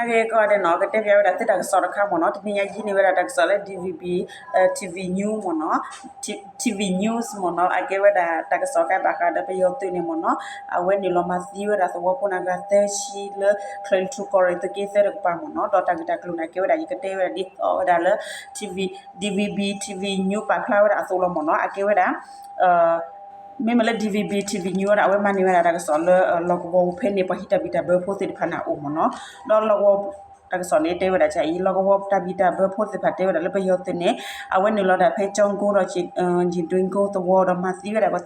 ကဲကီးဒဲးနီၤ ကတဲပၠးဝဲဒၣ်သုတၢ်ကစီၣ်တခါမ့ၢ်နီၤ, တနံၤညါယဟံးန့ၢ်ဝဲဒၣ်တၢ်ကစီၣ်လၢ DVB, TV News မ့ၢ်နီၤ, TV News မ့ၢ်နီၤ, အကဲဝဲဒၣ်တၢ်ကစီၣ်ကဲဘၣ်ဃးဒီးပယီၤသုးန့ၣ်မ့ၢ်နီၤ, အဝဲနုာ်လီၤမၤသံဝဲဒၣ်သဝီဖိန့ၣ်အဂၤသၢဆံလၢ ချၢၣ်ထူၣ်ကီၢ်ရ့ၣ်သုးက့သၢတကပၤမ့ၢ်နီၤ, ဒီးတၢ်ဂ့ၢ်တၢ်ကျိၤန့ၣ် အကဲဝဲဒၣ် ယကတဲဝဲဒၣ်ဒ်သိးဝဲဒၣ်လၢ TV, DVB TV News ပာ်ဖျါဝဲဒၣ်အသိးလီၤမ့ၢ်နီၤ, အကဲဝဲဒၣ် မ့မ့ၢ်လၢ DVB TV News ဝဲဒၣ် အဝဲမၤန့ၢ်ဝဲဒၣ်တၢ်ကစီၣ်လၢ လီၢ်ကဝီၤပူၤဖဲန့ၣ် ပှၤဟံးတၢ်ဘံၣ်တၢ်ဘၢဖိသ့ၣ်တဖၣ်န့ၣ်အအိၣ်မ့ၢ်နီၤ, ဒီးလီၢ်ကဝီၤ တၢ်ကစီၣ်န့ၣ်တဲဝဲဒၣ်ဒ်အံၤ, လီၢ်ကဝီၤတၢ်ဘံၣ်တၢ်ဘၢဖိသ့ၣ်တဖၣ်တဲဝဲဒၣ်လၢပယီၤသုးန့ၣ် အဝဲနုာ်လီၤဒၣ်ဖဲကၠီကိဒီး ကၠ့တွံကိသဝီဒီးမၤသံဝဲဒၣ်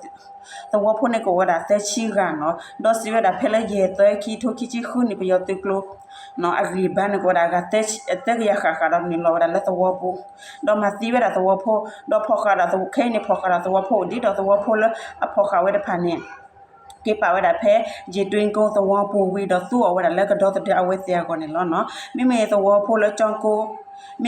သဝီဖိန့ၣ်ကအိၣ်ဝဲဒၣ်သၢဆံဂၤနီၤ, ဒီးစံးဝဲဒၣ်ဖဲလၢယဲၢ်သၢ ခံထိခံဆံဃုန့ၣ် ပယီၤသုးကျိၤ အဂံၢ်ဘါန့ၣ်ကအိၣ်ဝဲဒၣ်အဂၤသၢကယၤဃၣ်ဃၣ်ဒီးနုာ်လီၤဝဲဒၣ်လၢသဝီပူၤ, ဒီးမၤသံဝဲဒၣ်သဝီဖိ, ဒီးဖီၣ်ဃာ်ဒီးခဲအံၤန့ၣ် ဖီၣ်ဃာ်ဒီးသဝီဖိအိၣ်ဒံးဒီးသဝီဖိလၢအဖီၣ်ဃာ်ဝဲတဖၣ်န့ၣ် က့ၤပာ်ဝဲဒၣ်ဖဲ ကၠ့တွံကိသဝီပူၤဝံၤဒီး သူအီၤဝဲဒၣ်လၢကဒီသဒၢအဝဲသ့ၣ်အဂီၢ်န့ၣ်လီၤနီၤ. မ့မ့ၢ်သဝီဖိလၢကၠီကိ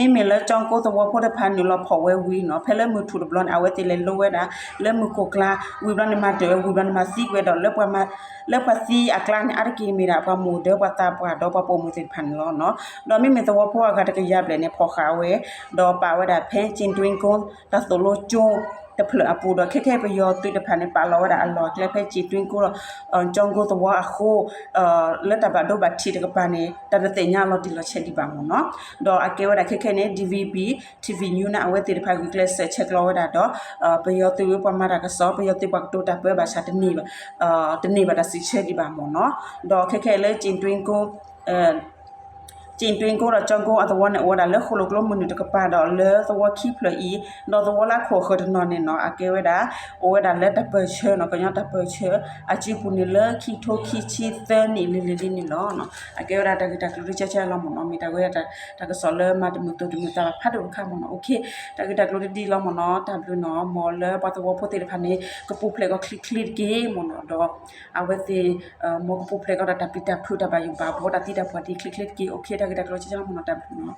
မ့မ့ၢ်လၢကၠီကိသဝီဖိတဖၣ်နုာ်လီၤဖီၣ်ဝဲဝံၤနီၤ, ဖဲလၢမုၢ်ထူၣ်တဘျီန့ၣ် အဝဲသ့ၣ်လဲၤလိဝဲဒၣ် လၢမုၢ်ကိၢ်ကျါ ဝံၤဘျီန့ၣ် မၤတၢၢ်ဝဲဝံၤဘျီန့ၣ် မၤသံကွံာ်ဒီး လၢပှၤသံအကျါန့ၣ် အါတက့ၢ်မ့ၢ်ဒၣ် ပှၤမိၢ်ဒၢပှၤသးပှၢ်ဒီးပှၤပိာ်မုၣ်သ့ၣ်တဖၣ်န့ၣ်လီၤနီၤ. ဒီးမ့မ့ၢ်သဝီဖိအဂၤတကယၤဘျဲၣ်န့ၣ် ဖီၣ်ဃာ်ဝဲ ဒီးပာ်ဝဲဒၣ်ဖဲ ကၠ့တွံကိ တၢ်သိၣ်လိကၠိတဖျၢၣ်အပူၤဒီး ခဲခဲပယီၤသုးတဖၣ်န့ၣ် ပာ်လီၤဝဲဒၣ်အလီၢ်အကျဲဖဲကၠ့တွံကိဒီး ကၠီကိသဝီအဃိ လၢတၢ်ဘၣ်ဒိဘၣ်ထံးတကပၤန့ၣ် တၢ်တသ့ၣ်ညါလီၤတံၢ်လီၤဆဲးဒံးဘၣ်မ့ၢ်နီၤ. ဒီးအကဲဝဲဒၣ်ခဲခဲန့ၣ် DVB TV News န့ၣ် အဝဲသ့ၣ်တဖၣ်ဂုာ်ကျဲးစၢးဆဲးကျိးဝဲဒၣ်ဒီး ပယီၤသုးဝဲပှၤမၤတၢ်ကစီၣ် ပယီၤသုးပှၤကတိၤတၢ်ပၢဘၣ်ဆၣ် တန့ၢ်ဘၣ်တၢ်စံးဆၢဒံးဘၣ်မ့ၢ်နီၤ. ဒီးခဲခဲလၢ ကၠ့တွံကိဒီးကၠီကိအသဝီန့ၣ် အိၣ်ဝဲဒၣ်လၢဃိၣ်လိာ်ကျိမုၢ်နုာ်တကပၤဒီးလၢသဝီခံဖျၢၣ်အံၤ ဒီးသဝီလၢခိၣ်အဃၢၤတနီၤန့ၣ်နီၤ အကဲဝဲဒၣ် အိၣ်ဝဲဒၣ်လၢတၢ်ပၢၢ်ဆၢနီၤ ကညီတၢ်ပၢၢ်ဆၢအစုပူၤန့ၣ်လၢခံထိခံဆံသၢနံၣ်လံၤလံၤလံန့ၣ်လီၤ. အကဲဝဲဒၣ်တၢ်ဂ့ၢ်တၢ်ကျိၤတကဲကဲလီၤမ့ၢ်နီၤ မ့ၢ်တၢ်ဝဲဒၣ်တၢ်ကစီၣ်လၢမၤတမုာ်သိးတမုာ်သးဘၣ်ဖးဒိၣ်တခါမ့ၢ်နီၤ. တၢ်ဂ့ၢ်တၢ်ကျိၤတဒ်လီၤမ့ၢ်နီၤ တၢ်ဘျုးနီၤ မ်လၢပှၤသဝီဖိသ့ၣ်တဖၣ်န့ၣ်ကပူၤဖျဲးကီးချ့ချ့တက့ၢ်မ့ၢ်နီၤ ဒီး အဝဲသ့ၣ် မ်ကပူၤဖျဲးကီးဒီးတၢ်ပျံၤတၢ်ဖုးတၢ်ဘၣ်ယိၣ်ဘၣ်ဘှီတၢ်သံတၢ်ပှၢ်ဒ်ချ့ချ့တက့ၢ်. တၢ်ဂ့ၢ်တၢ်ကျိၤကဲကဲလီၤမ့ၢ်နီၤ တၢ်ဘျုးနီၤ.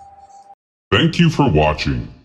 Thank you for watching.